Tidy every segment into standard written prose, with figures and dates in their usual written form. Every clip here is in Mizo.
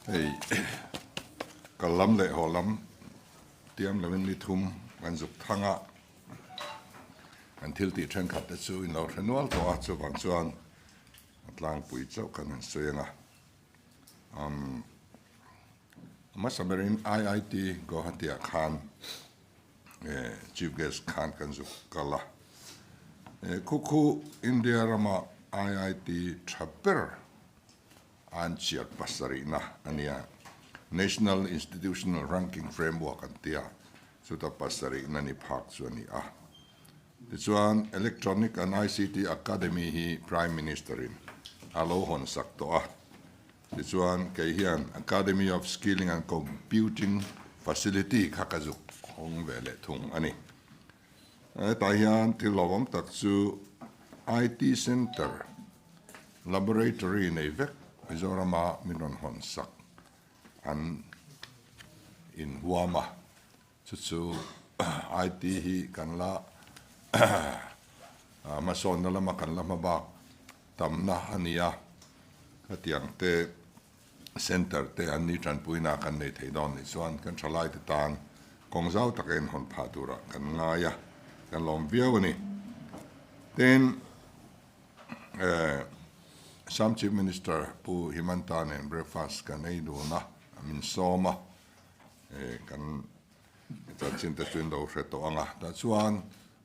Hei kal lam leh haw lam tiam lovin ni thum kan zuk thang a, kan thil tih thenkhat te chu in lo hre nual tawh a, chuvang chuan a tlangpui chauh kan han sawi ang a. Umm hmasa berin IIT Guwahati ah khan Chief Guest khan kan zuk kal a, khu khu India rama IIT tha ber an chiat pasarihna a nia, National Institutional Ranking Framework an tia, chuta pasarihna ni phak chu a ni a. Tichuan, Electronic and ICT Academy hi Prime Minister-in a lo hawn sak tawh a. Tichuan, kei hian Academy of Skilling and Computing Facility kha ka zuk hawng ve leh thung a ni. Hetah hian thil hlauhawm tak chu IT Centre Laboratory nei vek Mizorama min rawn hawn sak an inhuam a, chu chu IT hi kan la hmasawnna lama kan la hma bak tamna a ni a, khatiang te Centre te an ni tanpuina kan nei thei dawn nih chuan kan thalai te tan kawng zau taka inhawn phah turah kan ngai a, kan lawm viau a ni. Tin, Assam Chief Minister Pu Himanta nen breakfast kan ei dun a, min sawm a, kan chanchin te chu in lo hre tawh ang a, tah chuan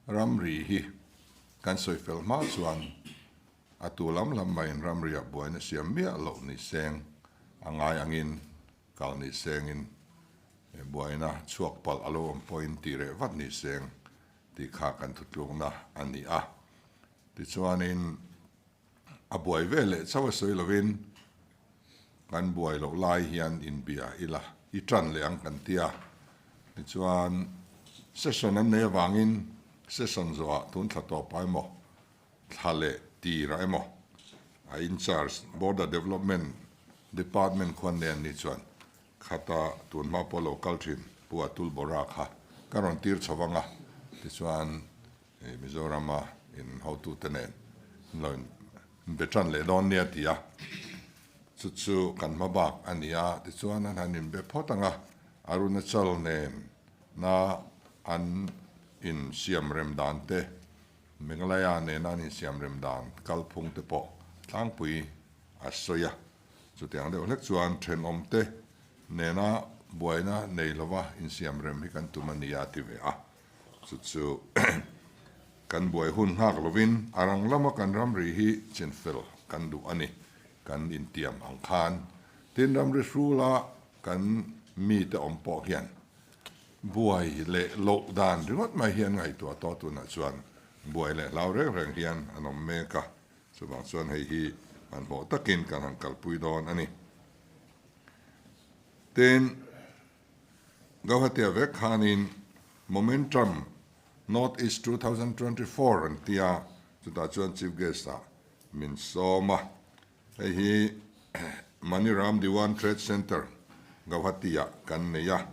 ramri hi kan sawi fel hma chuan A tu lam lam maiin ramriah buaina siam miah loh ni seng a ngai angin kal ni sengin buaina chhuak palh a lo awm pawhin tih reh vat ni seng tih kha kan thutlukna a ni a. Tichuanin a buai ve leh chauh a sawi lovin kan buai loh lai hian inbia ila i tan leh ang kan ti a. Tichuan session an nei avangin session zawhah tun thla tawp ah emaw thla leh tir ah emaw a in charge Border Development Department khuan nen ni chuan khata tun hma pawh lo kal thin Pu Atul Bora kha ka rawn tir chho vang a, tichuan Mizoram a in hotute nen an lo in be tan leh dawn nia ti a, chu chu kan hma bak a ni a, tichuan an han in be phawt ang a, Arunachal nen na an in siam rem dan te Meghalaya nena an insiamrem dan kalphung te pawh tlangpui a sawi a, chutiang deuh hlek chuan thenawmte nena buaina nei lova insiamrem hi kan tum a nia a ti ve a, chu chu kan buai hun nghak lovin a rang lama kan ramri hi chinfel kan duh a ni, kan intiam ang khan. Tin, ramri hrula kan mite awm pawh hian Buai leh loh dan ringawt mai hi an ngaihtuah tawh tunah chuan buai leh hlau reng reng hian an awm mek a, chuvang chuan hei hi hmanhmawh takin kan han kalpui dawn a ni. Tin, Gauhatia vek khanin Momentum North East 2024 an ti a, chutah chuan Chief Guest ah min sawm a, Hei hi Maniram Diwan Trade Centre, Gauhati-ah kan nei a.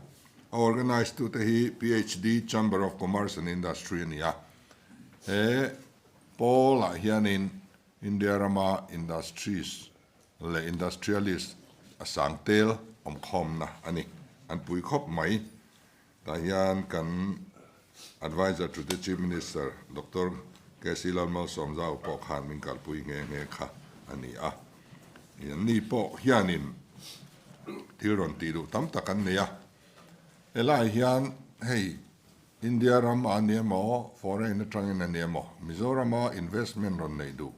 A organise tute hi PHD Chamber of Commerce and Industry a ni a. He pawlah hianin India rama industries leh industrialist a sang tel awmkhawmna a ni. An pui khawp mai. Tah hian kan Adviser to the Chief Minister Doctor KC Lalmalsawmzau pawh khan min kalpui nghe nghe kha a ni a. Anni pawh hianin thil rawn tih duh tam tak an nei a. Helai hian hei India ram a ni emaw, foreign atangin a ni emaw, Mizorama investment rawn neih duh,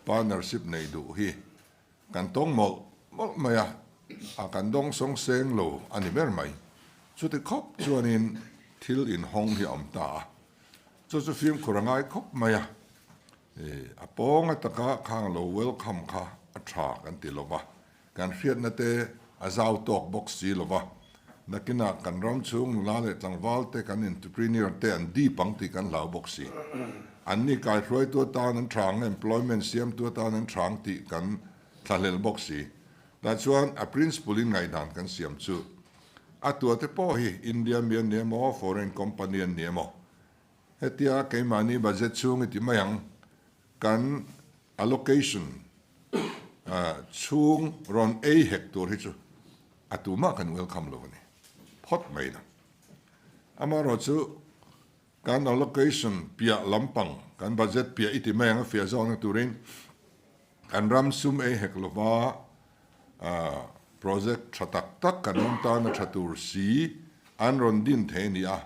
partnership neih duh hi Kan tawng mawlh mawlh mai a, a kan dawng sawng seng lo a ni ber mai. Chuti khawp chuanin thil inhawng hi a awm ta a, chu chu fimkhur a ngai khawp mai a, a pawnga taka khang lo welcome kha a tha kan ti lo va, kan hriatna te a zau tawk bawk si lo va, nakinah kan ram chhung nula leh tlangval te kan entrepreneur te an dip ang tih kan hlau bawk si. An ni kaihruaitu atan an thang, employment siamtu atan an thang tih kan thlahlel bawk si. Tah chuan a principle in ngaihdan kan siam chu a tuate pawh hi India mi an ni emaw, foreign company an ni emaw, hetia keimahni budget chhung i ti mai ang, kan allocation chhung rawn ei hek tur hi chu. a tumah kan welcome lo a ni phawt mai na. Amaherawhchu kan allocation piah lampang, kan budget piah i ti mai ang a fiah zawkna turin kan ram sum ei hek lova project tha tak tak kan ram tana tha tur si an rawn din thei a ni a,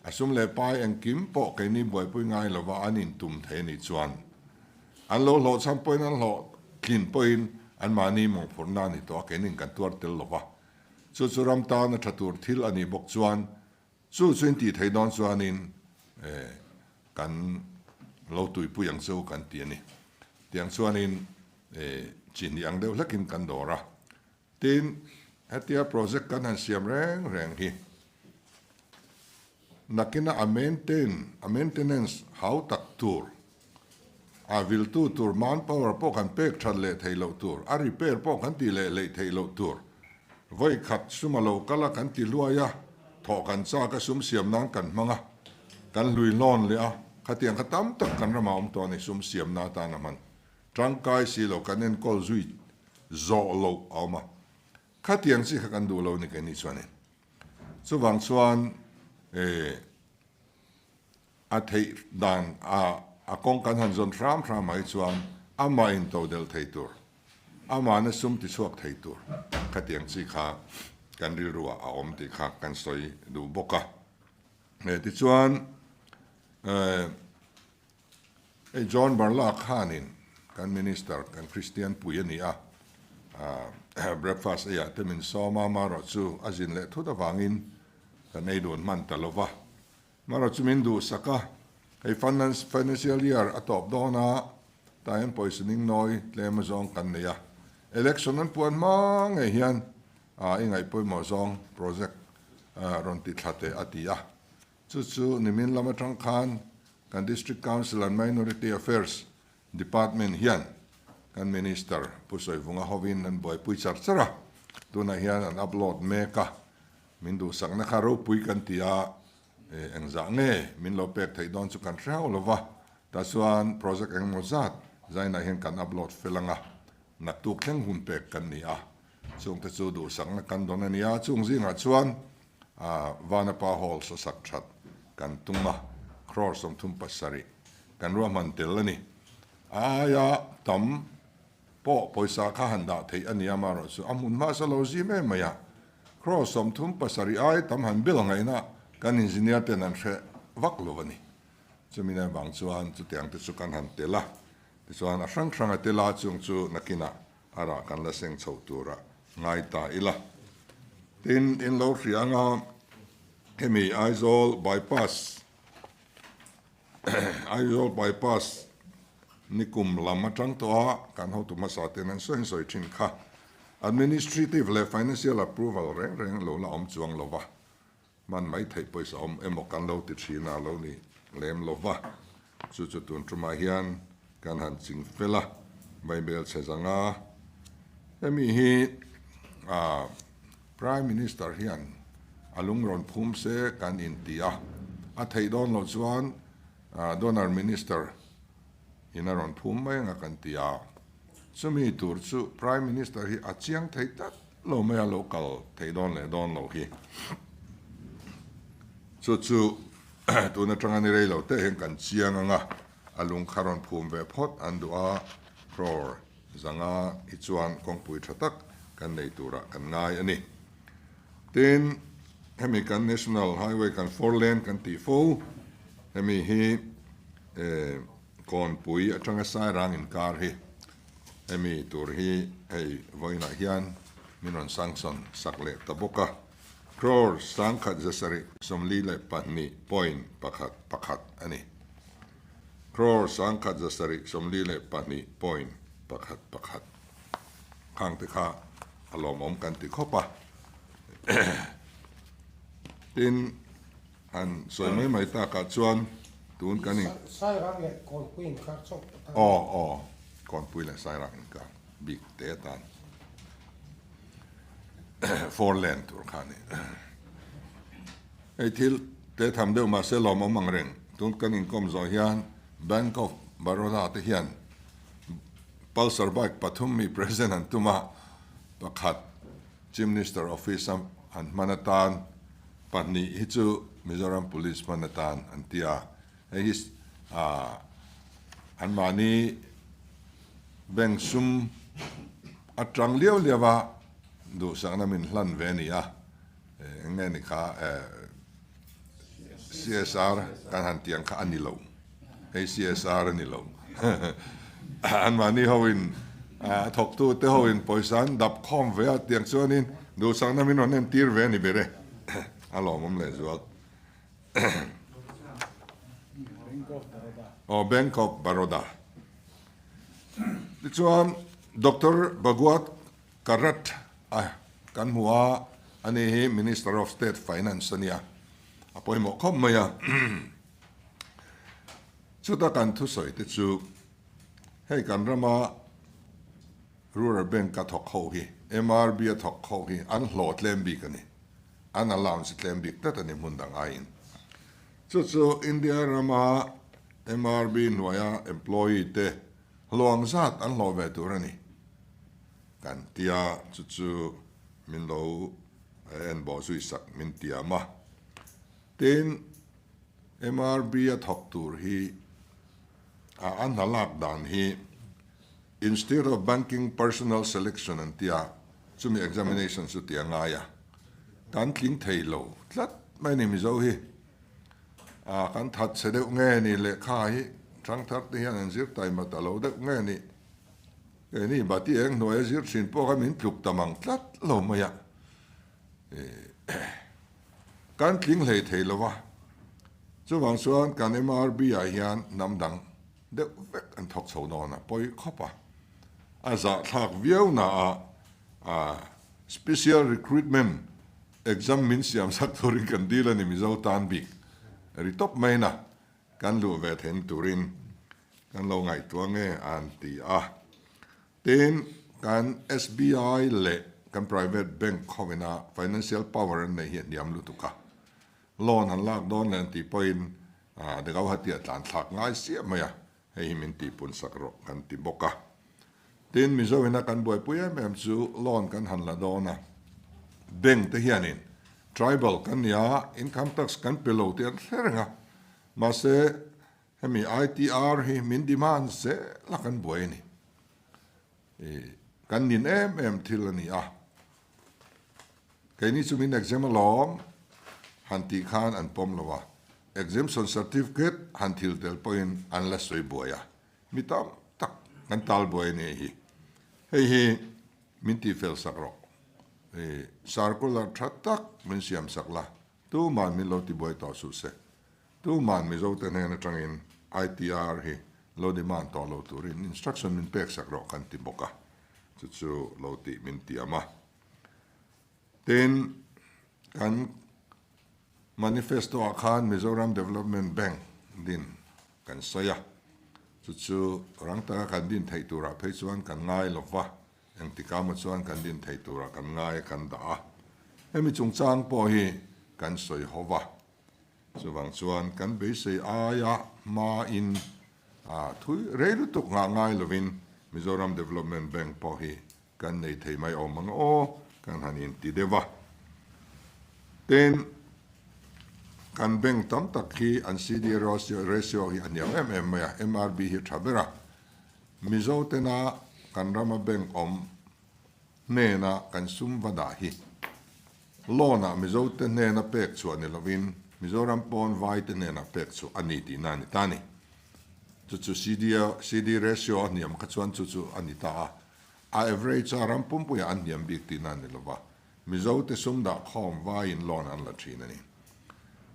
a sum leh pai engkim pawh keini buaipui ngai lova an intum thei a nih chuan an lo hlawhchham pawhin an hlawhtlin pawhin anmahni mawhphurhna a ni tawh a, keinin kan tuar tel lova chu chu ram tana tha tur thil a nih bawk chuan Chu chu in tih theih dawn chuanin kan lo tuipui ang chu kan ti a ni. Tiang chuanin chi hnih ang deuh hlekin kan dawr a. Tin, hetia project kan han siam reng reng hi nakina a maintain, a maintenance hau tak tur, a viltu tur manpower pawh kan pek that leh theih loh tur, a repair pawh kan tih leh leih theih loh tur, vawi khat sum a lo kal a kan ti hluai a, thawh kan chak a sum siam nan kan hmang a, kan hlui hlawn leh a, khatiang kha tam tak kan ramah awm tawh a ni, sum siamna atan a hman tangkai si lo, kan enkawl zui zawh loh a awm a, khatiang chi kha kan duh lo ni keini chuanin. Chuvang chuan eh. A theih dan a a kawng kan han zawn hram hram mai chuan amah in to delh thei tur, amahna sum ti chhuak thei tur khatiang chi kha kan rilru ah a awm tih kha kan sawi duh bawk a. Tichuan hei John Barla khanin kan Minister kan Kristian pui a ni a, breakfast eiah te min sawm a, amaherawhchu a zin leh thut avangin kan ei dun hman ta lo va. Mara chu min duhsak a, hei financial year a tawp dawn a, tah hian pawisa ning nawi tlem azawng kan nei a, election an puan hma ngei hian i ngaih pawimawh zawng project rawn ti thla teh a ti a, chu chu nimin lam atang khan kan District Council and Minority Affairs Department hian kan Minister Pu Sawivunga hovin an buaipui char char a, tunah hian an upload mek a, Min duhsakna kha ropui kan ti a, engzah nge min lo pek theih dawn chu kan hre hauh lo va, tah chuan project engemaw zat zainah hian kan upload fel ang a, naktuk thleng hun pek kan ni a, chungte chu duhsakna kan dawn a ni a, chung zingah chuan Vanapa Hall sasak that kan tum a, crore 37 kan ruahman tel a ni. A aia tam pawh pawisa kha han dah theih a ni a, amaherawhchu a hmun hmasa lo zim em mai a, Crore 37 ai tam han bel ngaihna kan engineer ten an hre vak lo a ni. Chumi nen vang chuan chutiang te chu kan han tel a, tichuan a hrang hrang a tel a, chung chu nakinah a rah kan la seng chho tura ngai ta ila. Tin, in lo hria anga hemi Aizawl bypass Aizawl bypass nikum lam atang tawh a kan hotu hmasa ten an sawi sawi thin kha. Administrative leh financial approval reng reng lo la awm chuang lo va, hman mai theih pawisa awm emaw kan lo ti thin a lo ni lem lo va, chu chu tun tumah hian kan han ching fel a, Bible chhe zanga hemi hi Prime Minister hian a lung rawn phum se kan inti a, a theih dawn loh chuan Donor Minister in a rawn phum mai anga kan ti a. Chumi tur chu Prime Minister hi a chiang thei tlat lo mai a, lo kal thei dawn leh dawn lo hi. Chu chu tun atanga ni rei lo te hian kan chiang anga, a lung kha rawn phum ve phawt an duh a, crore zanga hi chuan kawngpui tha tak kan nei turah kan ngai a ni. Tin, hemi kan National Highway kan 4 lane kan tih fo, hemi hi Kawnpui atanga Sairang inkar hi hemi tur hi hei vawiinah hian min rawn sanction sak leh ta bawk a. Crore 1742 point pakhat pakhat a ni. Crore 1742 point pakhat pakhat khang te kha a lawmawm kan ti khawp a. Tin, Han sawi mai mai takah chuan tun kan in. Sairang leh Kawnpui inkar chauh atan. Aw aw, Kawnpui leh Sairang inkar bik te atan 4 lane tur kha a ni. Hei thil te tham deuh mahse lawmawm ang reng, tun kan inkawm zawh hian Bank of Baroda te hian Pulsar bike pathum mi present an tum a, pakhat. Chief Minister Office a an hman atan pahnih hi chu Mizoram Police hman atan an ti a, hei hi anmahni bank sum atang liau liau a duhsakna min hlan ve a ni a, eng nge ni kha CSR kan han tih ang kha a ni lo, hei CSR a ni lo. Anmahni hoin a thawktute hoin pawisa an dap khawm ve a tiang chuanin duhsakna min rawn entir ve a ni ber e, a lawmawm lehzual. Aw Bank of Baroda. Tichuan Doctor Bhagwat Karrat a kan hmu a, ani hi Minister of State Finance a nia, a pawimawh khawp mai a. Chuta kan thusawi te chu hei kan rama Rural Bank a thawk ho hi, MRB a thawk ho hi an hlawh tlem bik a ni, an allowance tlem bik tlat a ni hmun dang aiin. Chu chu India rama MRB hnuaia employee te hlawh ang zat an hlawh ve tur a ni kan tia, chu chu min lo en bawh zui sak min tiam a. Tin, MRB a thawk tur hi a a hna lak dan hi Institute of Banking Personnel Selection an tia, chumi examination chu ti a ngai a, kan tling thei lo tlat mai ni Mizo hi. A kan that chhe deuh nge ni lehkha hi thangthar te hian an zir taima ta lo deuh nge ni. Keini bati eng hnuai a zir thin pawh kha min tluk ta mang tlat lo mai a. Kan tling hlei thei lo va, chuvang chuan kan MRB ah hian hnam dang deuh vek an thawk chho dawn a, pawi khawp a. A zahthlak viau na ah Special Recruitment Exam min siam sak turin kan dil a ni Mizo tan bik ri tawp mai na kan luh ve theihna turin kan lo ngaihtuah nge an ti a. Tin, kan SBI leh kan private bank khawina financial power an neih hi a hniam lutuk a. Loan han lak dawn leh an tih pawhin de Gauhati a tlan thlak ngai siah mai a, hei hi min tihpun sak rawh kan ti bawk a. Tin, Mizoina kan buaipui em em chu loan kan han la dawn a, bank te hianin tribal kan ni a, income tax kan pe lo tih an hre reng a, mahse Hemi ITR hi min demand zel a kan buai a ni. Kan nin em em thil a ni a. Keini chu min exam alawm han tih khan an pawm lo a. Exemption certificate han thil tel pawhin an la sawi buai a. Mi tam tak kan tal buai a ni hi. Hei hi min tihfel sak rawh. Circular tha tak min siam sak la. Tuman min lo tibuai tawh suh se. Tuman Mizote hnen atangin ITR hi lo demand tawh lo turin instruction min pek sak rawh kan ti bawk a, chu chu lo tih min tiam a. Tin, kan manifesto ah khan Mizoram Development Bank din kan sawi a, chu chu rang taka kan din theih turah phei chuan kan ngai lo va, engtikah maw chuan kan din theih turah kan ngai a kan dah a. Hemi chungchang pawh hi kan sawi ho va. Chuvang chuan kan beisei aia hmain thui rei lutuk nghah ngai lovin Mizoram Development Bank pawh hi kan nei thei mai awm ang aw kan han inti deuh a. Tin, kan bank tam tak hi an CD ratio hi a hniam em em mai a, MRB hi a tha ber a. Mizo tena kan rama bank awm hnena kan sum va dah hi Loan ah Mizo te hnena pek chhuah ni lovin Mizoram pawn vai te hnenah pek chhuah a ni tihna a ni ta a ni. Chu chu CD CD ratio a hniam kha chuan chu chu a ni ta a. A average a ram pumpuiah an hniam bik tihna a ni lova, Mizo te sum dah khawm vaiin loan an la thin a ni.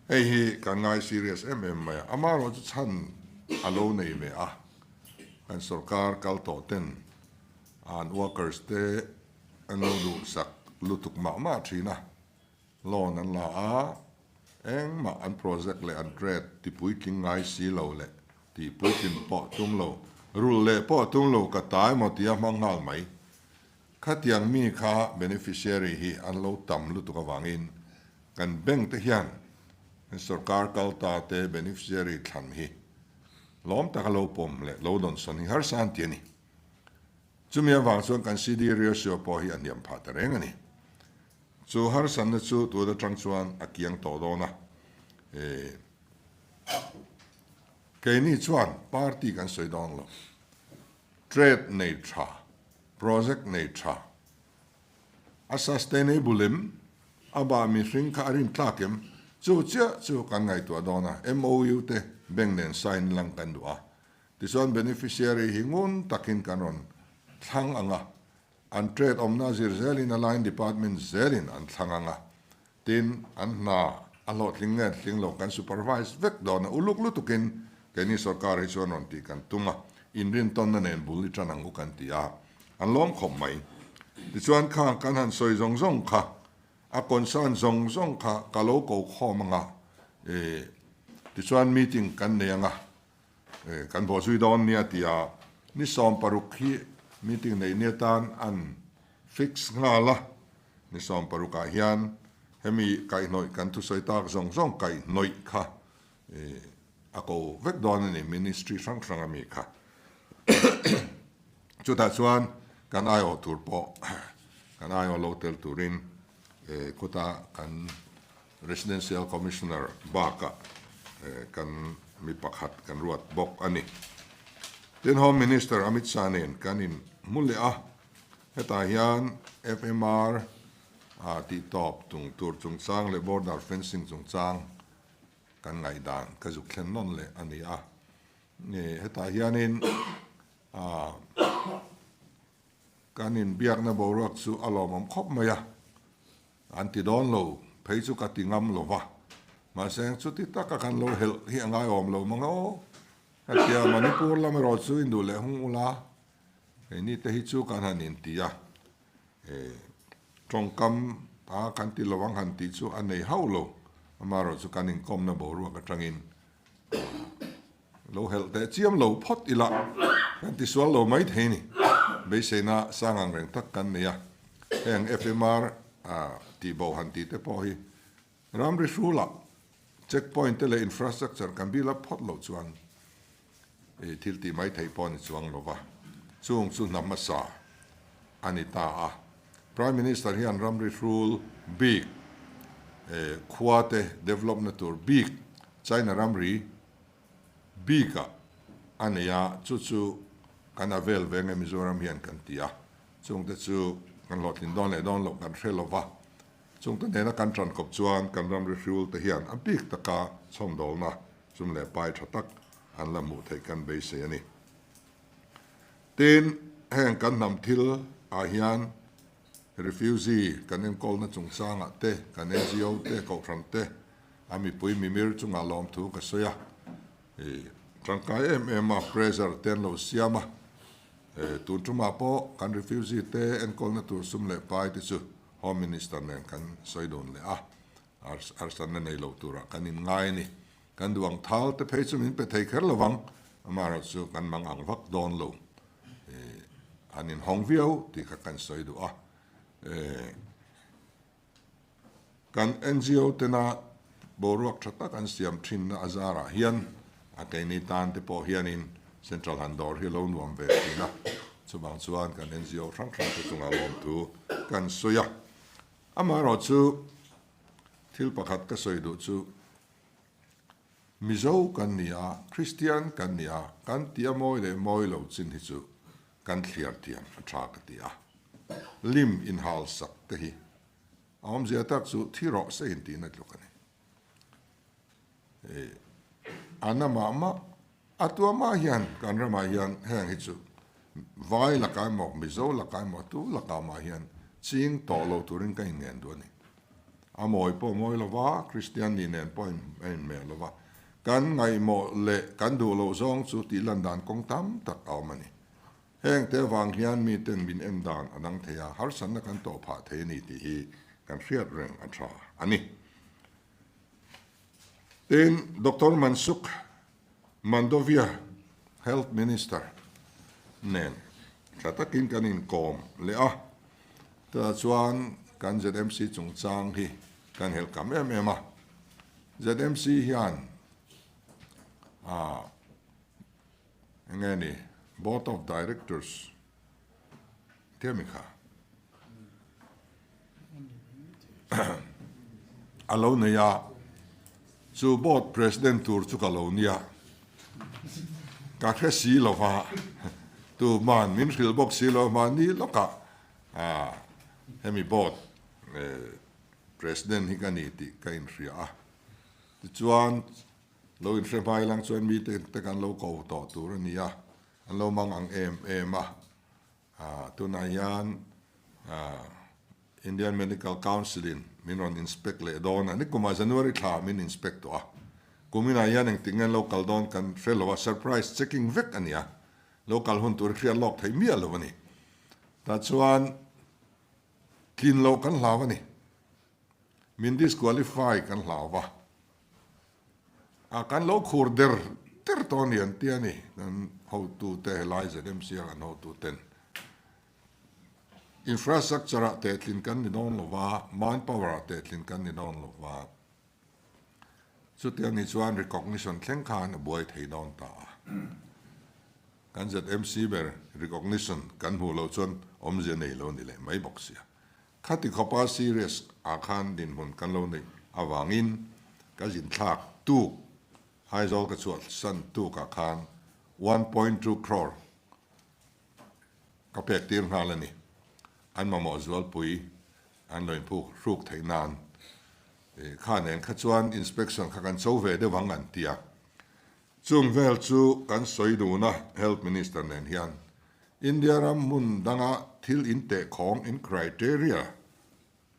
Hei hi kan ngai serious em em mai a, amaherawhchu chhan a lo nei ve a, kan sorkar kal tawh ten an workers te An lo duhsak lutuk mah mah thin a, loan an la a, engmah an project leh an trade ti puitling ngai si lo leh ti puitlin pawh tum lo, rulh leh pawh tum lo ka ta emaw tia hmang nghal mai. Khatiang mi kha beneficiary hi an lo tam lutuk avangin kan bank te hian sorkar kal ta te beneficiary thlan hi lawm taka lo pawm leh lo dawnsawn hi harsa an ti a ni. Chumi avang chuan kan CD ratio pawh hi a hniam phah ta reng a ni. Chu harsatna chu tun atang chuan a kiang tawh dawn a. Keini chuan party kan sawi dawn lo. Trade nei tha, project nei tha, a sustainable em, a bah mihring kha a rin tlak em, chu chiah chu kan ngaihtuah dawn a. MOU te bank nen sign lang kan duh a. Tichuan beneficiary hi ngun takin kan rawn thlang ang a, an trade awmna zir zelin a line department zelin an thlang ang a, tin an hna a hlawhtling nge tling lo kan supervise vek dawn a, uluk lutukin keini sorkar hi chuan rawn tih kan tum a, inrintawnna nen bul i tan ang u kan ti a, an lawm khawp mai. Tichuan khang kan han sawi zawng zawng kha, a concern zawng zawng kha ka lo ko khawm ang a, tichuan meeting kan nei ang a, Kan bawhzui dawn nia tia ni 16 hi meeting neih ni atan an fix nghal a, ni 16 ah hian hemi kaihhnawih kan thusawi tak zawng zawng kaihhnawih kha a ko vek dawn a ni ministry hrang hrang ami kha. Chutah chuan kan aiawh tur pawh kan aiawh lo tel turin khuta kan Residential Commissioner bakah kan mi pakhat kan ruat bawk a ni. Tin, Home Minister Amit Shah nen kan in hmu leh a, hetah hian FMR tih tawp tung tur chungchang leh border fencing chungchang kan ngaihdan ka zuk thlen nawn leh a ni a. Hetah hianin kan inbiakna boruak chu a lawmawm khawp mai a. An ti dawn lo, phei chu ka ti ngam lo va. Mahse, chuti taka kan lo helh hi a ngaiawm lo mang aw. Ka tia, Manipur lam erawh chu in duh leh hung ula, keini te hi chu kan han inti a, tawngkam a kan ti lo ang han tih chu a nei hauh lo. Amaherawh chu kan inkawmna boruak atangin lo helh teh chiam lo phawt ila kan tisual lo mai thei ni. Beiseina sang ang reng tak kan nei a, heng FMR tih bo han tih te pawh hi ramri hrulah check point te leh infrastructure kan build up phawt loh chuan thil tih mai theih pawh a ni chuang lo va, chung chu hna hmasa a ni ta a. Prime Minister hian ramri hrul bik khua te develop na tur bik China ramri bikah a nei a, chu chu kan a vel ve nge Mizoram hian kan ti a, chungte chu kan hlawhtlin dawn leh dawn loh kan hre lo va, chungte nena kan tan kawp chuan kan ramri hrul te hian a bik taka chhawmdawlna sum leh pai tha tak an la hmuh theih kan beisei a ni. Tin, heng kan hnam thil ah hian refugee kan enkawlna chungchangah te, kan NGO te, kohhran te, a mipui mimir chungah lawmthu ka sawi a, i tangkai em em a, pressure te an lo siam a, tun tumah pawh kan refugee te enkawlna tur sum leh pai te chu Home Minister nen kan sawi dun leh a, arsanna nei lo turah kan inngai a ni. Kan duh ang thal te phei chu min pe thei kher lo vang, amaherawh chu kan mang ang vak dawn lo, an inhawng viau tih kha kan sawi duh a. Kan NGO tena boruak tha tak an siam thinna a zarah hian a keini tan te pawh hianin Central han dawr hi a lo nuam ve thin a, chuvang chuan kan NGO hrang hrang te chungah lawmthu kan sawi a. Amaherawhchu thil pakhat ka sawi duh chu Mizo kan ni a, Kristian kan ni a, kan tia mawi leh mawi lo chin hi chu kan thliar thiam a tha ka ti a. Lim inhal sak te hi a awmzia tak chu thi rawh se intihna tluk a ni. A na mah mah, a tua mah hian kan ramah hian heng hi chu vai lakah emaw Mizo lakah emaw tu lakah mah hian ching tawh lo turin ka inngen duh a ni. A mawi pawh mawi lo va, Kristian ni nen pawh a inhmeh lo va, kan ngaihmawh leh kan duh loh zawng chu tih lan dan kawng tam tak a awm a ni. Heng te avang hian miten min en dan a dang thei a, harsatna kan tawh phah thei a ni tih hi kan hriat reng a tha a ni. Tin, Doctor Mansukh Mandovia, Health Minister nen tha takin kan inkawm leh a, Tah chuan kan ZMC chungchang hi kan helh kam em em a, ZMC hian ah eng nge ni Board of Directors te mi kha? a lo nei a, chu board president tur chu ka lo nia, ka hre si lo va, tuman min hrilh bawk si lo mahni lawkah hemi board president hi ka ni tih ka inhria a, tichuan lo inhre hmai lang chuan mite te kan lo ko tawh tur a ni a, an lo mang ang em em a. Tunah hian Indian Medical Council in min rawn inspect leh dawn a, nikumah January thla min inspect tawh a, kuminah hian engtik nge an lo kal dawn kan hre lo a, surprise checking vek a ni a, lo kal hun tur hi hriat lawk theih miah lo a ni. Tah chuan tlin loh kan hlau a ni, min disqualify kan hlau va. A kan lo khur der der tawh a ni an ti a ni, kan hotute helai ZMC a kan hotuten infrastructure ah tehtlin kan ni dawn lo va, manpower ah tehtlin kan ni dawn lo va, chutiang ni chuan recognition thleng khan a buai thei dawn ta a. Kan ZMC ber recognition kan hmuh loh chuan awmzia nei lo ni leh mai bawk sia. Khati khawpa serious ah khan dinhmun kan lo neih avangin ka zinthlak tuk Aizawl ka chhuahsan tuk ah khan 1.2 crore ka pek tir nghal a ni. An mamawh zualpui an lo inphuk hruk theih nan kha nen kha chuan inspection kha kan cho ve deuh ang an ti a. Chung vel chu kan sawi dun a Health Minister nen hian India ram hmun danga thil in teh khawng in criteria,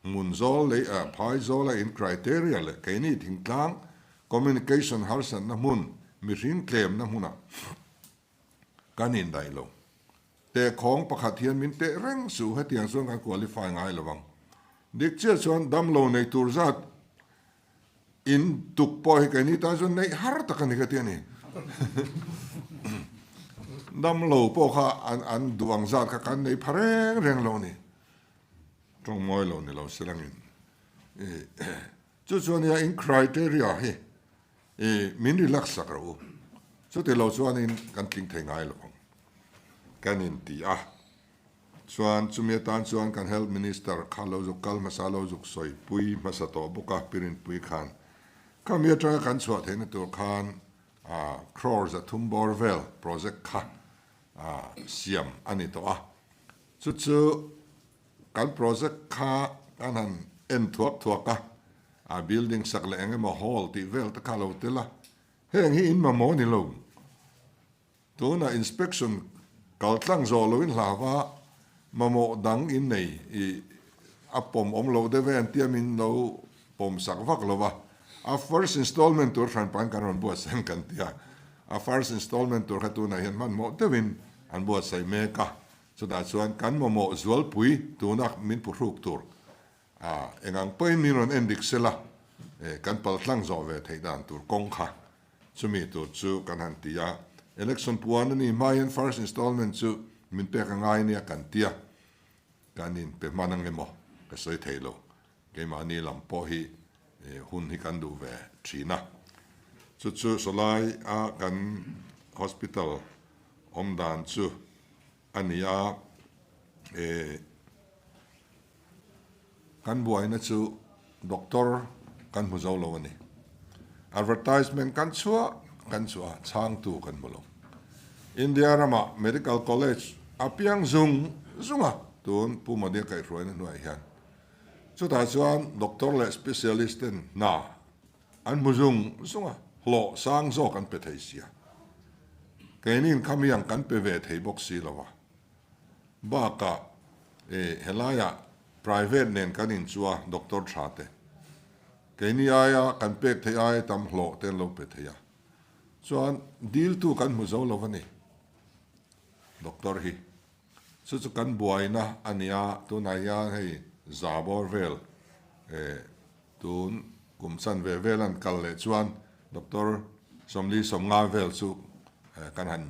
hmun zawl lei ah phai zawla in criteria leh keini thingtlang communication harsatna hmun mihring tlemna hmunah kan indaih lo. Teh khawng pakhat hian min teh reng suh hetiang chuan kan qualify ngai lo ang. Dik chiah chuan damlo nei tur zat In tuk pawh hi keini tan chuan neih har tak a ni ka ti a ni. Damlo pawh kha an an duh ang zat kha kan nei pha reng reng lo a ni. Tawng mawi lo ni lo se langin. Chu chuan nia in criteria hi min relax sak rawh u. Chuti lo chuanin kan tling thei ngai lo ang. Kan inti a. Chuan chumi atan chuan kan Health Minister kha lo zuk kal hmasa lo zuk sawi pui hmasa tawh bawk a, Pirinpui khan. Khami atanga kan chhuah theihna tur khan crore 300 bawr vel project kha siam a ni tawh a. Chu chu kan project kha kan han en thuak thuak a, a building sak leh eng emaw hall tih vel te kha lo tel a, heng hi in mamawh ni lo. Tunah inspection kal tlang zawh loin hlava mamawh dang in nei i a pawm awm loh deuh e an tia min lo pawm sak vak lo va. A first installment tur hranpain kan rawn buatsaih ang kan tia. A first installment tur kha tunah hian hmanhmawh deuhin an buatsaih mek a. Chutah chuan kan mamawh zualpui tuna min phuhruk tur a engang pawhin min rawn en dik sela kan pal tlang zawh ve theih dan tur kawng kha Chumi tur chu kan han ti a, election puan a ni hma hian first installment chu min pek a ngai nia kan ti a, kan in pe hman ang emaw ka sawi thei lo, keimahni lam pawh hi hun hi kan duh ve thin a. Chu chu sawlai a kan hospital awm dan chu a ni a, Kan buaina chu doctor kan hmu zo lo a ni. Advertisement kan chhuah kan chhuah a, chhangtu kan hmu lo. India ramah medical college a piang zung zung a, tun Pu Modi a kaihhruaina hnuaiah hian. Chutah chuan doctor leh specialist ten hna an hmu zung zung a, hlawh sang zawk an pe thei sia. Keinin khamiang kan pe ve thei bawk si lo a. Bakah e helaiah private nen kan inchua doctor tha te keini aia kan pek theih aia tam hlawh te an lo pe thei a, chuan deal tu kan hmu zo lo a ni doctor hi. Chu chu kan buaina a nia, tunah hian hei za bawr vel e tun kum chan ve vel an kal leh chuan doctor 45 vel chu kan han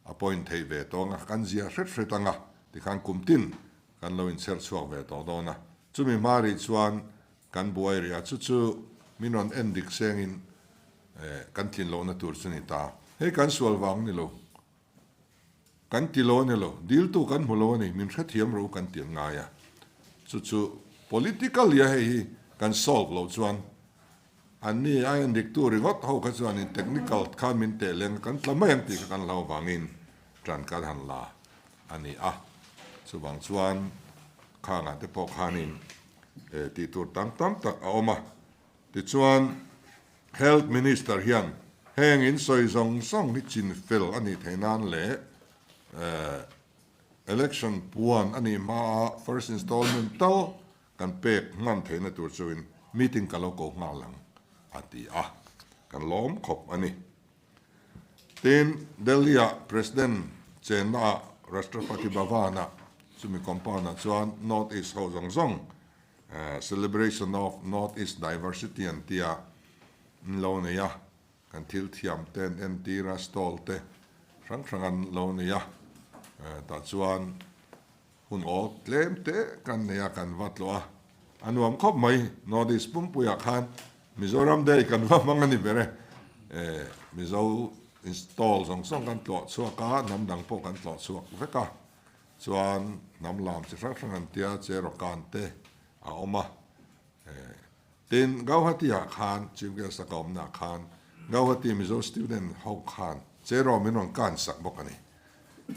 A point theih ve tawh anga, kan zia hret hret anga, tikhan kum tin kan lo inchher chhuak ve tawh dawn a. Chumi hma rih chuan kan buai rih a, chu chu min rawn en dik sengin kan tlin lohna tur chu ni ta. Hei kan sual vang ni lo, kan ti lo a ni lo, diltu kan hmu lo a ni, min hrethiam ro kan ti an ngai a, chu chu. Politically a hei hi kan solve loh chuan anni a endiktu ringawt ho kha chuanin technical khan min teh leng a kan tla mai ang tih kha kan hlau vangin tan kan han la a ni a. Chuvang chuan khangah te pawh khanin tih tur tam tam tak a awm a. Tichuan Health Minister hian heng insawi zawng zawng hi chinfel a nih theih nan leh Election puan a nih hmaa first installment tal kan pek hman theihna tur chuin meeting ka lo ko nghal ang, a ti a, kan lawm khawp a ni. Tin, Delhi-ah President chennaah Rashtrapati Bhavan-ah chumi compound-ah chuan North East ho zawng zawng Celebration of North East Diversity an tia an lo nei a, Kan thil thiam te an entir a, stall te hrang hrang an lo nei a, tah chuan hun awl tlem te kan nei a, kan va tlawh a, a nuam khawp mai. North East Pumpuiah khan Mizoram Day kan va hmang a ni ber e, Mizo stall zawng zawng kan tlawh chhuak a, hnam dang pawh kan tlawh chhuak vek a, chuan hnam lam chi hrang hrang an tia, Cherokee te a awm a. Tin, Gauhati-ah khan, Chief Guest a ka awmnaah khan, Gauhati Mizo student ho khan Cheraw min rawn kan sak bawk a ni.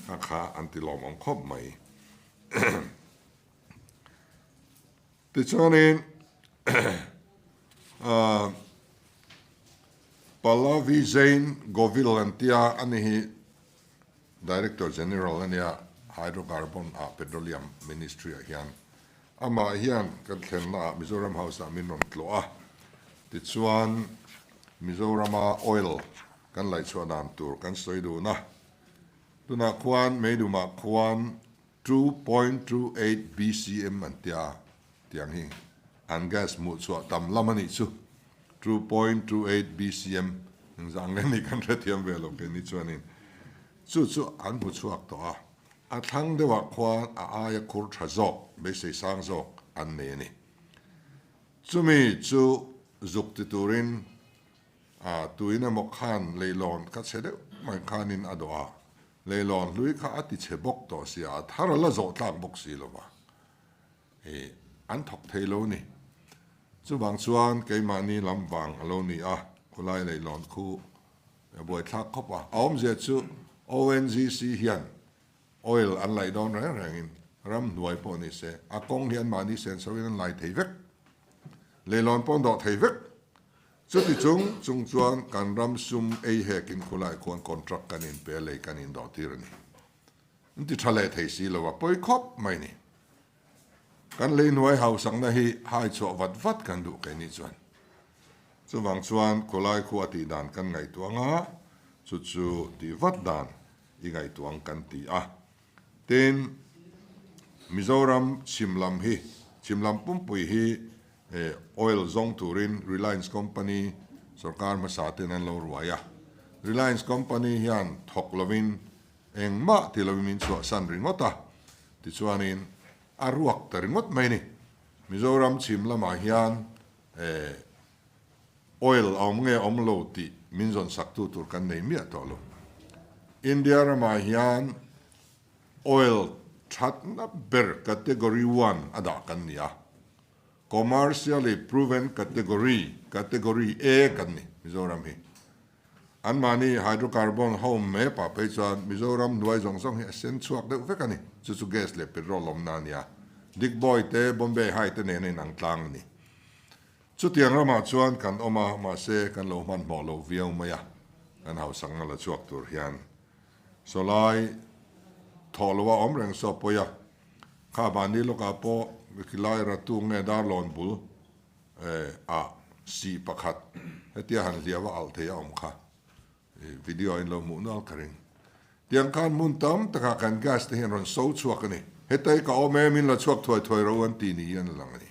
Kha kha an ti lawmawm khawp mai. Tichuanin, Pallavi Jain Govil an tia, ani hi Director General a nia, Hydrocarbon ah Petroleum Ministry-ah hian. Amah hian kan thlennaah Mizoram House-ah min rawn tlawh a, tichuan Mizorama oil kan laihchhuah dan tur kan sawi dun a. Tunah khuan Meidumah khuan 2.28 BCM an tia tiang hi an gas hmuhchhuah tam lam a nih chu. 2.28 BCM engzah nge nih kan hrethiam ve lo keini chuanin chu chu an hmu chhuak tawh a. A thlang deuhah khuan a aia khur tha zawk, beisei sang zawk an nei a ni. Chumi chu zuk ti turin a tuin emaw khan leilawn kha chhe deuh mai khanin a dawh a, leilawn hlui kha a ti chhe bawk tawh sia, a thar a la zawh tlak bawk si lo va, i an thawk thei lo ni. Chuvang chuan keimahni lam vang a lo ni a, khulai leilawn khu A buaithlak khawp a, a awmzia chu ONGC hian oil an laih dawn reng rengin ramhnuai pawh ni se, a kawng hi anmahni senso in an lai thei vek, leilawn pawh an dawh thei vek. Chuti chung chung chuan kan ram sum ei hekin khulai khuan contract kan inpe a, lei kan indawh tir a ni. An ti tha leh thei si lo a, pawi khawp mai ni. Kan lei hnuai hausakna hi hai chhuah vat vat kan duh keini chuan. Chuvang chuan khawlai khua tih dan kan ngaihtuah ang a, chu chu tih vat dan i ngaihtuah ang kan ti a. Tin, Mizoram chhim lam hi, chhim lam pumpui hi oil zawng turin Reliance Company sorkar hmasa ten an lo ruai a. Reliance Company hian thawk lovin Engmah ti lovin min chhuahsan ringawt a, tichuanin a ruak ta ringawt mai ni. Mizoram chhim lamah hian eh oil a awm nge awm lo tih min zawn saktu tur kan nei miah tawh lo. India ramah hian oil thatna ber category one a dah kan ni a, commercially proven category, category A kan ni Mizoram hi. Anmahni hydrocarbon ho map ah phei chuan Mizoram hnuai zawng zawng hi a sen chhuak deuh vek a ni. Chu chu gas leh petrol awmna a nia. Digboi te, Bombay High te nen a inang tlang a ni. Chutiang ramah chuan kan awm a, mahse kan lo hmanhmawh lo viau mai a, kan hausakna la chhuak tur hian. Sawlai thawh loha awm reng saw pawi a, kha mahni lawkah pawh khilai ratu nge darlawn bul ah si pakhat hetia han hliau a alh thei a awm kha video ah in lo hmuh nual ka ring. Tiang khan hmun tam takah kan gas te hian rawn so chhuak a ni. Hetai ka awm em in la chhuak thuai thuai ro an ti ni hian a lang a ni.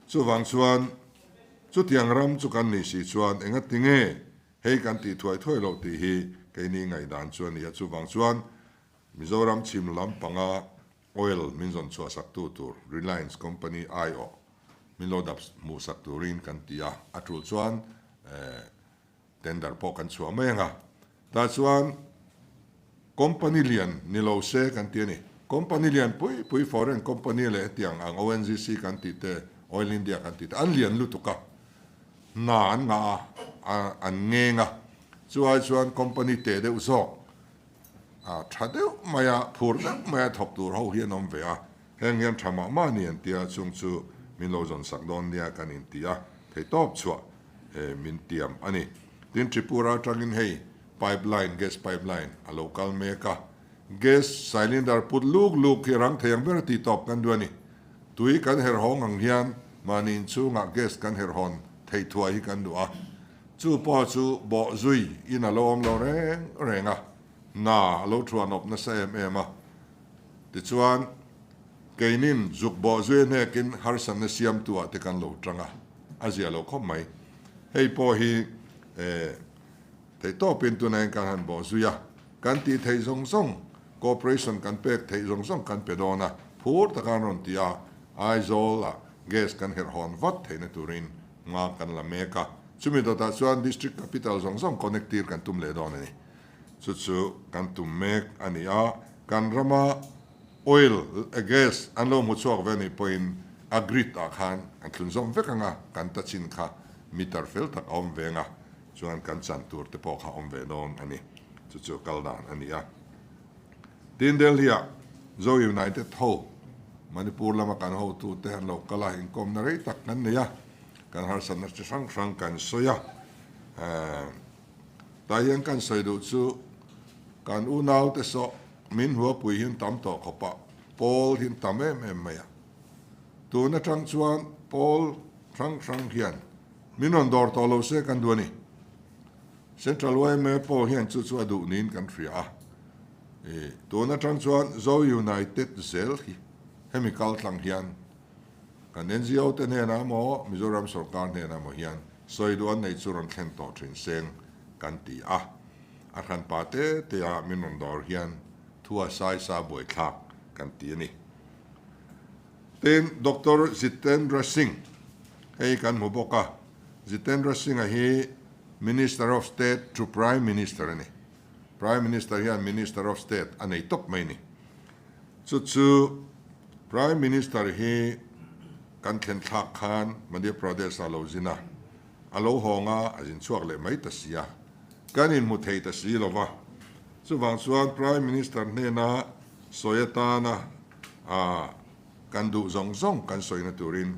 Chuvang chuan chutiang ram chu kan nih si chuan engati nge hei kan tih thuai thuai loh tih hi keini ngaihdan chu a ni a. Chuvang chuan Mizoram chhim lam panga Oil min zawn chhuah sak tu tur Reliance Company aiawh min lo dap hmuh sak turin kan ti a, a tul chuan tender pawh kan chhuah mai ang a. Tah chuan company lian ni lo se kan ti a ni. Company lian pui pui foreign company leh hetiang ang ONGC kan tih te, Oil India kan tih te an lian lutuk a, hna an ngah a, an ngeng a. Chu ai chuan company teh deuh zawk a tha deuh mai a, phur deuh mai a thawk tur ho hi an awm ve a, heng hian tha mah mah ni an tia chung chu min lo zawn sak dawn nia kan inti a, theitawp chhuah min tiam a ni. Tin Tripura atangin hei pipeline, gas pipeline a lo kal mek a, gas cylinder put luk luk hi rang thei ang ber a tih tawp kan duh a ni. Tui kan herh hawng ang hian mahni inchhungah gas kan herh hawn theih thuai hi kan duh a, chu pawh chu bawh zui in a lo awm lo reng reng a, hna a lo thuan awp nasa em em a. Tichuan, keinin zuk bawh zui hnekin harsatna siamtu ah te kan lo tang a, a zia lo khawp mai. Hei pawh hi theihtawpin tunah hian kan han bawh zui a, kan tih theih zawng zawng, cooperation kan pek theih zawng zawng kan pe dawn a, phur taka an rawn ti a, Aizawl ah gas kan herh hawn vat theihna turin hma kan la mek a, chumi dawtah chuan district capital zawng zawng connect tir kan tum leh dawn a ni. Chu chu kan tum mek a ni a, kan rama oil leh gas an lo hmu chhuak ve anih pawhin a grid ah khan an thlun zawm vek ang a, kan ta chin kha meter fel tak a awm ve ang a, chuan kan chan tur te pawh kha a awm ve dawn a ni. Chu chu kal dan a ni a. Tin Delhi ah Zo United ho Manipur lama kan hotu te an lo kal a, inkawmna rei tak kan nei a, kan harsatna chi hrang hrang kan sawi a. Tah hian kan sawi duh chu kan unaute saw min huapui hian tam tawh khawp a, pawl hian tam em em mai a. Tun atang chuan pawl hrang hrang hian min rawn dawr tawh lo se kan duh a ni. Central yma pawh hian chu chu a duh niin kan hria a. Tun atang chuan Zo United zel hi hemi kal tlang hian kan NGO te hnenah emaw Mizoram sorkar hnenah emaw hian sawi duh an neih chu rawn thlen tawh thin seng kan ti a. A hranpa te te ah min rawn dawr hian thu a sai sa buaithlak kan ti a ni. Tin, Doctor Jitendra Singh hei kan hmu bawk a. Jitendra Singh-a hi Minister of State to Prime Minister a ni. Prime Minister hian Minister of State a nei tawp mai a ni. Chu chu Prime Minister hi kan thlen thlak khan Madhya Pradesh ah lo zin a, a lo hawng a, a zin chhuak leh mai ta si a, kan inhmu thei ta si lo va. Chuvang chuan Prime Minister hnena sawi atana a kan duh zawng zawng kan sawina turin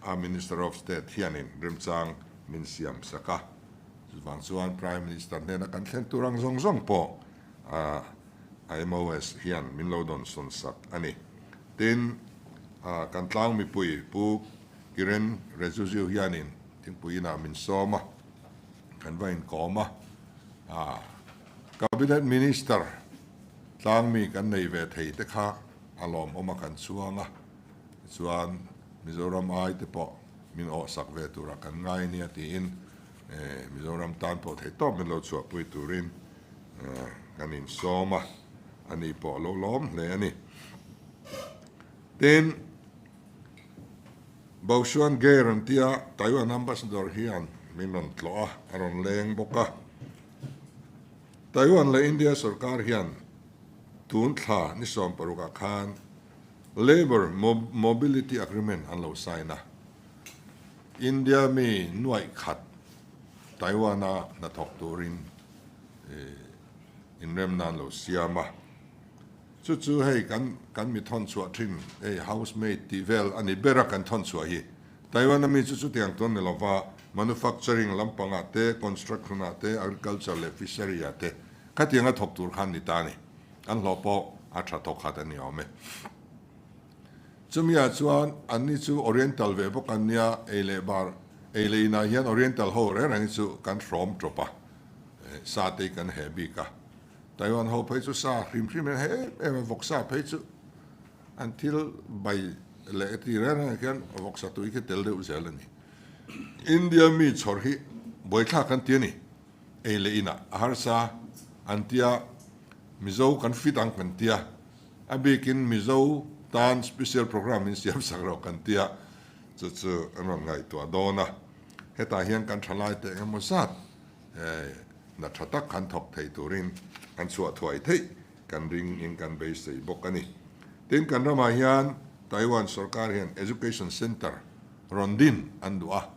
a Minister of State hianin remchang min siam sak a. Chuvang chuan Prime Minister hnena kan thlen tur ang zawng zawng pawh a MOS hian min lo dawn sawn sak a ni. Tin, kan tlang mipui Pu Kiren Rijiju hianin thingpui inah min sawm a, kan va inkawm a. Cabinet Minister tlang mi kan nei ve thei te kha a lawmawm a kan chuang a, tichuan Mizoram ai te pawh min awhsak ve tura kan ngai nia tiin Mizoram tan pawh theihtawp min lo chhuahpui turin kan insawm a, ani pawh a lo lawm hle a ni. Tin, Baoshuan Ge rawn tia Taiwan Ambassador hian min rawn tlawh a, a rawn leng bawk a. Taiwan leh India sorkar hian tun thla ni 16 ah khan Labour Mobility Agreement an lo sign a. India mi nuaih khat Taiwan-a hnathawk turin inremna an lo siam a. Chu chu hei kan kan mi thawn chhuah thin hei housemaid tih vel a ni ber a kan thawn chhuah hi. Taiwan-a mi chu chutiang tawn ni lova manufacturing lampangah te, construction-ah te, agriculture leh fishery-ah te khatianga thawk tur khan ni ta a ni. An hlawh pawh a tha thawk khat a ni awm e. Chumi ah chuan anni chu Oriental ve bawk an nia, ei leh bar, ei leh inah hian Oriental ho reng reng hi chu kan hrawm tawp a, sa te hi kan heh bik a. Taiwan ho phei chu sa hrim hrim hian heh em em a, vawksa phei chu an thil bai leh ti reng reng ah khian vawksa tui khi tel deuh zel a ni. India mi chhawr hi buaithlak kan ti a ni, ei leh inah a harsa an tia, Mizo kan fit ang kan tia. A bikin Mizo tan special program in siam sak rawh kan tia, chu chu an rawn ngaihtuah dawn a. Hetah hian kan thalai te engemaw zat hna tha tak han thawk thei turin an chhuah thuai theih kan ring in kan beisei bawk a ni. Tin, kan ramah hian Taiwan sorkar hian Education Centre rawn din an duh a,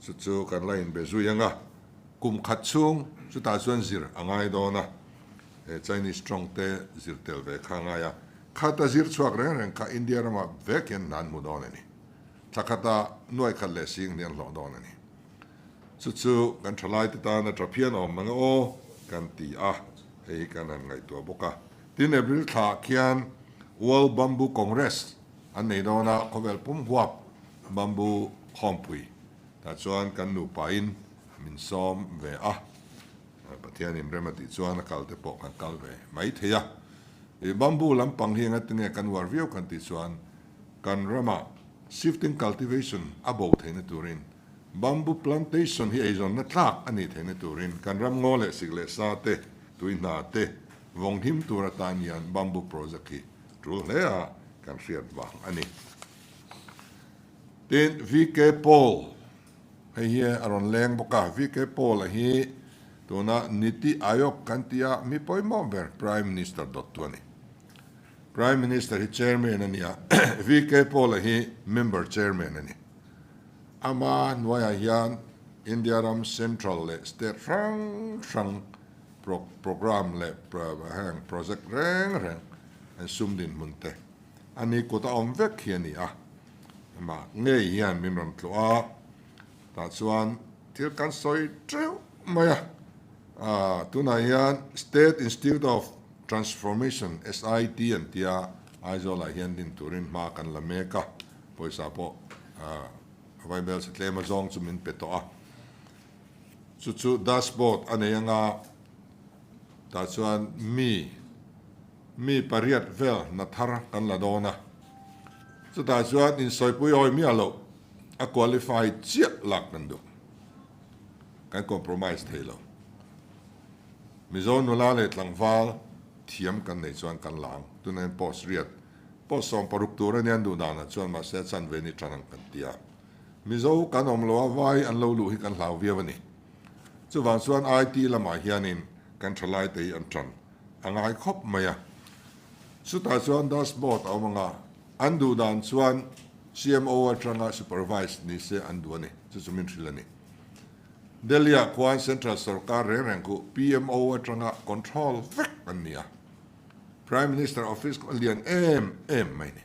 chu chu kan la inbe zui ang a, kum khat chhung chutah chuan zir a ngai dawn a, he Chinese tawng te zir tel ve kha a ngai a, khata zir chhuak reng reng kha India ramah vek hian hna an hmu dawn a ni. Thla khata nuai khat leh sing hni an hlawh dawn a ni. Chu chu kan thalaite tana tha phian awm ang aw kan ti a, hei hi kan han ngaihtuah bawk a. Tin, April thlaah khian World Bamboo Congress an nei dawn a, khawvel pum huap bamboo khawmpui tah chuan kan nupain min sawm ve a, Pathianin rem a tih chuan a kal te pawh kan kal ve mai thei a. I bamboo lampang hi engatinge kan uar viau kan tih chuan kan ramah shifting cultivation a bo theihna turin Bamboo plantation hi eizawnna tlak a nih theihna turin kan ram ngaw leh sik leh sa te, tui hna te vawng him tur atan hian bamboo project hi tul hle a kan hriat vang a ni. Tin, VK Paul hei hi a rawn leng bawk a, VK Paul a hi tuna Niti Aayog kan tia mi pawimawh ber Prime Minister dawttu a ni. Prime Minister hi Chairman a ni a, VK Paul a hi Member Chairman a ni. Ama hnuaiah hian India ram Central leh State hrang hrang programme leh heng project reng reng an sum dinhmun te a ni kut a awm vek hi a ni a. Amah ngei hian min rawn tluh a, tah chuan thil kan sawi teuh mai a. Tunah hian State Institute of Transformation, SIT, an tia Aizawlah hian din turin hma kan la mek a. Pawisa pawh a vaibel sa tlem azawng chu min pe tawh a, chu chu dashboard a nei anga tah chuan mi mi pariat vel hna thar kan la dawn a, chutah chuan insawipui awi miah loh a qualify chiah lak kan duh, kan compromise thei lo. Mizo nula leh tlangval thiam kan nei chuan kan la ang, tunah hian post riat Pawh 16 tur a nia duh danah chuan mahse a chanve ni tan ang kan ti a. Mizo kan awm lo a, vai an lo luh hi kan hlau viau a ni. Chuvang chuan IT lamah hianin kan thalai te hi an tan a ngai khawp mai a. Chutah chuan dashboard a awm ang a, an duh dan chuan CMO atanga supervise ni se an duh a ni, chu chu min hrilh a ni. Delhi-ah khuan Central sorkar reng reng khu PMO atanga control vek an ni a. Prime Minister office khaw lian em em mai ni.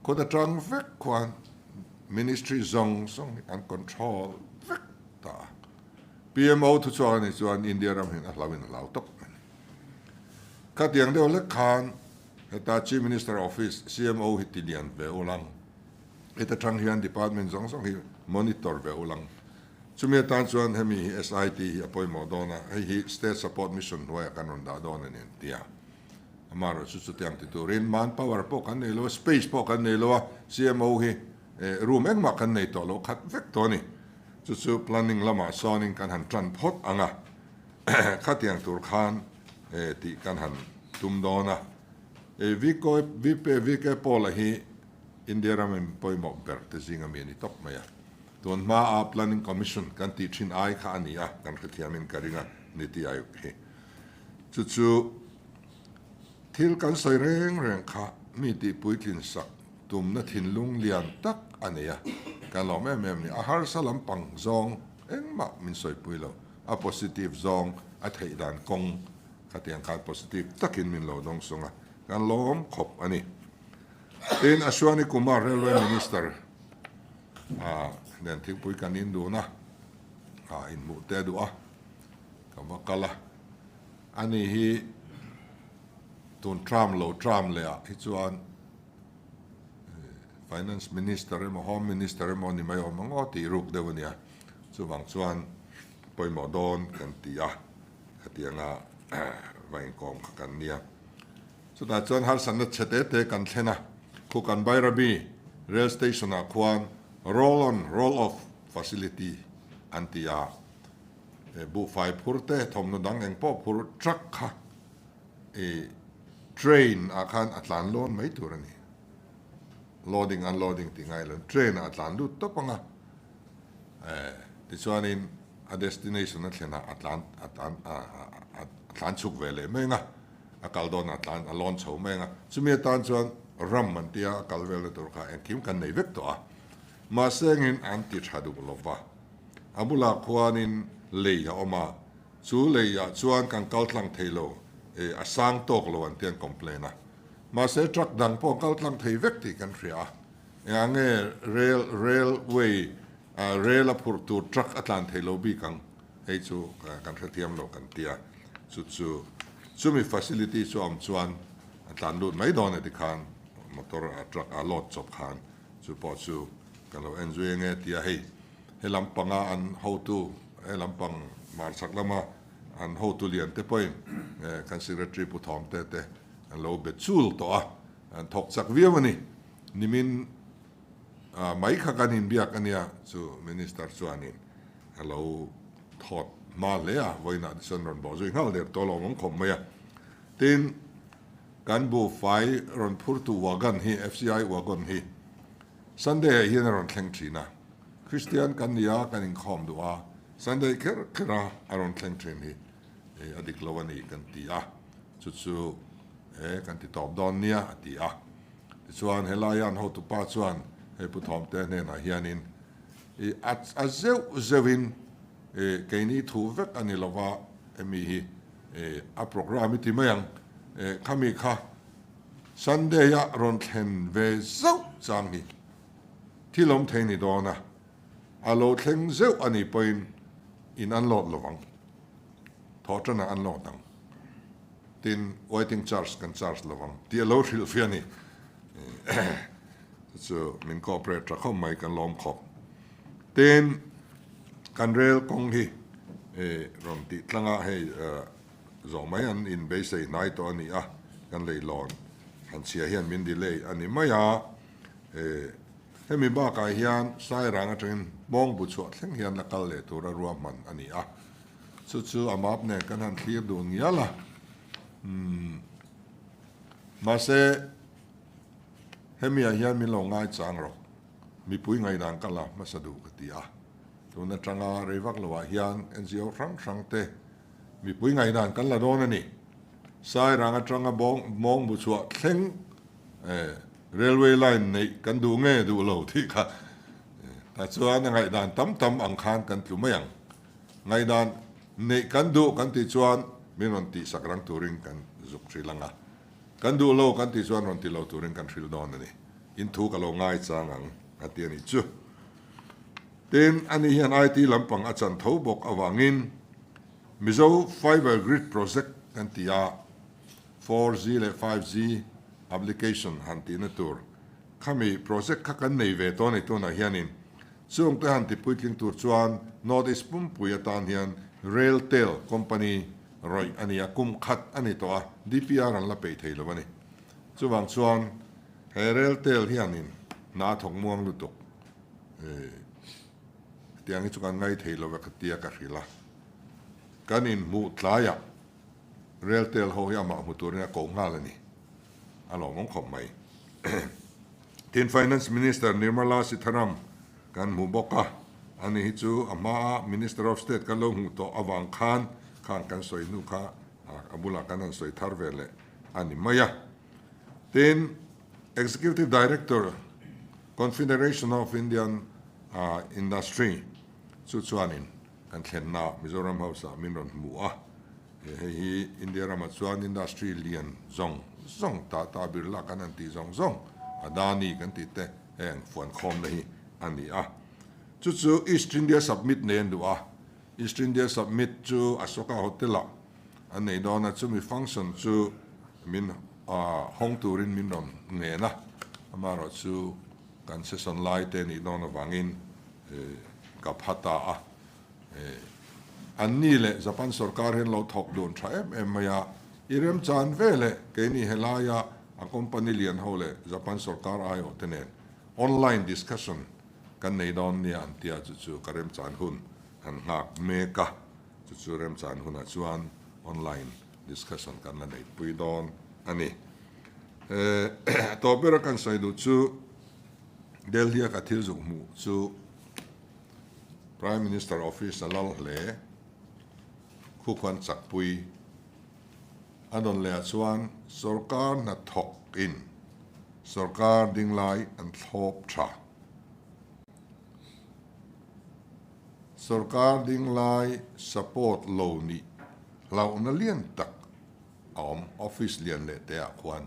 Khaw atang vek khuan ministry zawng zawng hi an control vek ta a. PMO thu chhuak a nih chuan India ram hian a hlau in a hlau tawp mai ni. Khatiang deuh lek khan heta Chief Minister office CMO hi ti lian ve ulang. Heta tang hian department zawng zawng hi monitor ve ulang. Chumi atan chuan hemi hi SIT hi a pawimawh dawn a, hei hi State Support Mission hnuaiah kan rawn dah dawn a ni an ti a. Amaherawhchu chu chutiang ti turin manpower pawh kan nei lo a, space pawh kan nei lo a, CMO hi room engmah kan nei tawh lo khat vek tawh a ni. Chu chu planning lamah sawnin kan han tan phawt ang a, khatiang tur khan tih kan han tum dawn a. VK Paul-a hi India ramin pawimawh ber te zinga mi a ni tawp mai a. Tun hmaa Planning Commission kan tih thin ai kha a ni a, kan hrethiamin ka ring a ni tih ai hi. Chu chu thil kan sawi reng reng kha mi tih puitlin sak tumna thinlung lian tak a nei a, kan lawm em em ni. A harsa lampang zawng engmah min sawipui lo, a positive zawng a theih dan kawng khatiang khan positive takin min lo dawng sung a, kan lawm khawp a ni. Tin, Ashwani Kumar Railway Minister a nen thingpui kan in dun a, a inhmuh te a duh a, ka va kal a. Ani hi tun term lo term leh ah hi chuan Finance Minister emaw Home Minister emaw ni mai awm ang aw tih ruk deuh a nia. Chuvang chuan pawimawh dawn kan ti a, khatianga va inkawm kha kan nia. Chutah chuan harsatna chhe te te kan thlen a, khu kan Bairabi Rail Station ah khuan roll on roll off facility an ti a, buhfai phur te thawmhnaw dang eng pawh phur truck kha i train ah khan a tlan lawn mai tur a ni. Loading unloading tih ngai lo, train ah a tlan lut tawp ang a, tichuanin a destination a thlen ah a tlan a tlan a tlan chhuk ve leh mai ang a. A kal dawn a tlan a lawn chho mai ang a, chumi atan chuan ram an tia a kal velna tur kha engkim kan nei vek tawh a, mahse engin an ti tha duh lo va. A bulah khuanin lei a awm a, chu leiah chuan kan kal tlang thei lo, e a sang tawk lo an ti an complain a. Mahse truck dang pawh kal tlang thei vek tih kan hria a, engah nge rail railway rail a phurh tur truck a tlan thei lo bik ang? Hei chu kan hrethiam lo kan ti a, chu chu chumi facility chu a awm chuan a tlan lut mai dawn e tikhan motor a truck a load chawp khan chu pawh chu kan lo en zui ange tia hei he lampanga an hotu he lampang hmarchhak lama an hotu lian te pawhin kan secretary Pu Thawmte te an lo be chul tawh a, an thawk chak viau a ni. Nimin mai kha kan inbiak a nia chu minister chuanin A lo thawt hma hle a, vawiinah te chuan rawn bawh zui nghal der tawh lo awm khawp mai a. Tin, kan buhfai rawn phurtu wagon hi, FCI wagon hi Sunday ah hian a rawn thleng thin a. Kristian kan ni a, kan inkhawm duh a, Sunday kher kher a a rawn thleng thin hi a dik lo a ni kan ti a, chu chu he kan ti tawp dawn nia a ti a. Tichuan helaia an hotupa chuan hei Pu Thawmte hnenah hianin I a a zeuh zeuhin i keini thu vek a ni lova hemi hi i a programme i ti mai ang i khami kha Sunday a rawn thlen ve zauh chang hi thil awm thei ni dawn a, a lo thleng zeuh a nih pawhin in an load lovang, thawhtanah an load ang tin waiting charge kan charge lovang tih a lo hrilh fiah a ni. Chu chu min cooperate tha khawp mai kan lawm khawp. Tin, kan rel kawng hi rawn tih tlanga hei zawh mai an in beisei hnai tawh a ni a, kan leilawn han chhia hian min delay a ni mai a. Hemi bakah hian Sairang atangin Hmawngbu chhuah thleng hian la kal leh tura ruahman a ni a. Chu chu a map nen kan han thlir dun ngial a. Mahse. Hemiah hian min lo ngai chang rawh, mipui ngaihdan ka la hmasa duh ka ti a. Tun atanga rei vak loah hian NGO hrang hrang te mipui ngaihdan kan la dawn a ni. Sairang atanga mawng bu chhuah thleng railway line neih kan duh nge duh lo tih kha tah chuan a ngaihdan tam tam ang khan kan tlu mai ang. Ngaihdan neih kan duh kan tih chuan min rawn tihsak rang turin kan zuk hrilh ang a. Kan duh lo kan tih chuan rawn ti lo turin kan hrilh dawn a ni. In thu ka lo ngai chang ang a ti a nih chu. Tin, ani hian IT lampang a chan tho bawk avangin Mizo Fiber Grid Project kan ti a, 4G leh 5G application han tihna tur khami project kha kan nei ve tawh a ni tunah hianin chungte han ti puitling tur chuan North East pumpui atan hian Railtel company rawih a ni a, kum khat a ni tawh a, DPR an la peih thei lo a ni. Chuvang chuan he Railtel hianin hna a thawk muang lutuk hetiang hi chu kan ngai thei lo ve ka tia ka hrilh a. Kan inhmuh tlaiah Railtel ho hi amah hmu turin a koh nghal a ni. A lawmawm khawp mai. Tin, Finance Minister Nirmala Sitharam kan hmu bawk a, ani hi chu a hmaa Minister of State kan lo hmuh tawh avang khan khan kan sawi hnu kha a bulah kan han sawi thar ve leh a ni mai a. Tin, Executive Director, Confederation of Indian Industry chu chuanin kan thlenna Mizoram House-ah min rawn hmu a, hei hi India ramah chuan industry lian zawng zawng, Tata Birla kan han tih zawng zawng, Adani kan tih te heng fuankhawmna hi a ni a. Chu chu East India Submit nei an duh a, East India Submit chu Ashoka Hotel-ah an nei dawn a, chumi function chu min hawng turin min rawn ngen a, amaherawh chu kan session lai te nih dawn avangin ka pha ta a. Anni leh Japan sorkar hian lo thawk dun tha em em mai a, i remchan ve leh keini helaia a company lian ho leh Japan sorkar aiawh te nen online discussion kan nei dawn nia an tia chu chu ka remchan hun an nghak mek a, chu chu remchan hunah chuan online discussion kan la neihpui dawn a ni. A tawp bera kan sawi duh chu Delhi-a ka thil zuk hmuh chu Prime Minister Office a lal hle, khu khuan chakpui. A dawn leh ah chuan sorkar hnathawk in sorkar dinglai an thlawp tha. Sorkar dinglai support lo nih hlauhna lian tak a awm office lian leh te ah khuan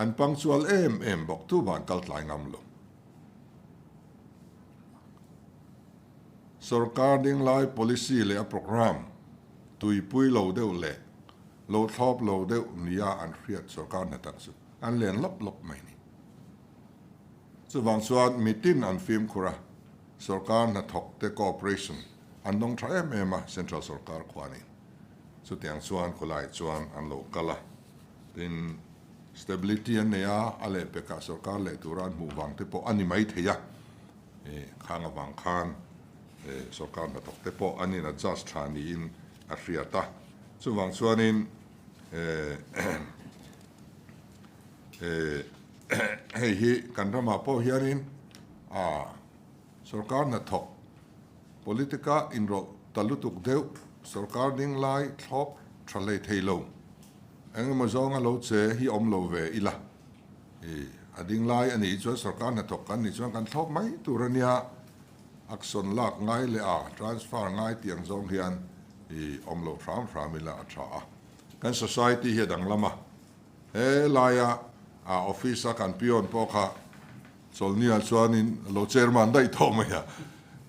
an punctual em em bawk tu van kal tlai ngam lo. Sorkar dinglai policy leh a programme tuipui lo deuh leh lo thlawp lo deuh nia an hriat sorkar hna tak chu an len lawp lawp mai ni. Chuvang chuan mitin an fimkhur a, sorkar hnathawk te cooperation an dawng tha em em a central sorkar khuanin. Chutiang chuan khawlai chuan an lo kal a, tin stability an nei a, a lehpekah sorkar leh tura an hmuh vang te pawh a ni mai thei a, khang avang khan sorkar hnathawk te pawh an in adjust tha niin a hriat a. Chuvang chuanin hei hi kan ramah pawh hianin sorkar hnathawk politica inrawlh ta lutuk deuh sorkar ding lai thlawp tha hlei thei lo engemaw zawnga lo che hi awm lo ve ila a ding lai a nih chuan sorkar hnathawk kan nih chuan kan thlawp mai tur a nia action lak ngai leh a transfer ngai tiang zawng hian awm lo hram hram ila a tha a kan society hi a danglam a. He laia a office a kan peon pawh kha Chawlhnia chuanin a lo chairman daih tawh mai a.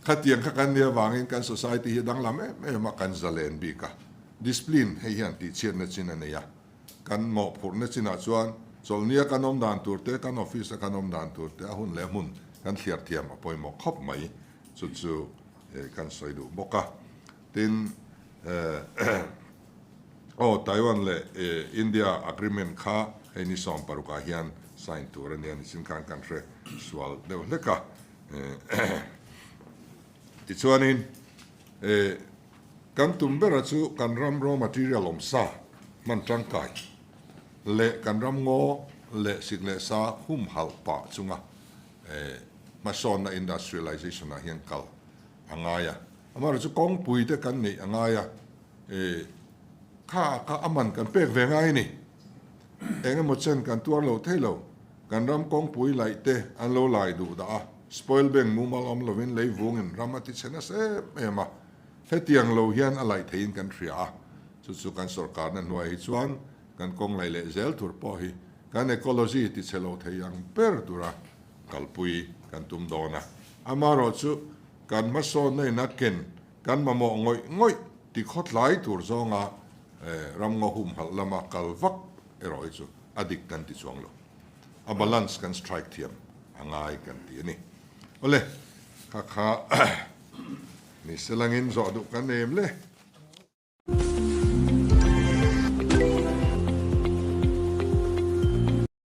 Khatiang kha kan nih avangin kan society hi danglam em em a, kan zalen bik a. Discipline hei hian tihchhiatna chin a nei a. Kan mawhphurhna chinah chuan Chawlhnia kan awm dan tur te, kan office a kan awm dan tur te, a hun leh hmun kan thliar thiam a pawimawh khawp mai. Chu chu kan sawi duh bawk a. Tin, Aw, Taiwan leh India agreement kha hei ni 16 ah hian sign tur a nia nichin khan kan hre sual deuh hlek a. Tichuanin kan tum bera chu kan ram raw material awm sa hman tangkai leh kan ram ngaw leh sik leh sa humhalh pah chunga hmasawnna industrialization ah hian kal a ngai a. Amaherawhchu chu kawngpui te kan neih a ngai a. E, kha kha a man kan pek ve ngai a ni. Eng emaw chen kan tuar lo thei lo. Kan ram kawngpui laih te an lo lai duh dah a, spoil bank mumal awm lovin lei vungin ram a ti chhe nasa em em a. Hetiang lo hian a laih theiin kan hria a, chu chu kan sorkarna hnuai hi chuan kan kawng laih leh zel tur pawh hi kan ecology ti chhe lo thei ang ber tura kalpui kan tum dawn a. Amaherawhchu kan hmasawnna in a ken Kan mamawh ngawih ngawih ti khawtlai tur zawnga ramngaw humhalh lama kal vak erawh hi chu a dik kan ti chuang lo. A balance kan strike thiam a ngai kan ti a ni. Awle, kha kha ni selangin zawh duh kan em le?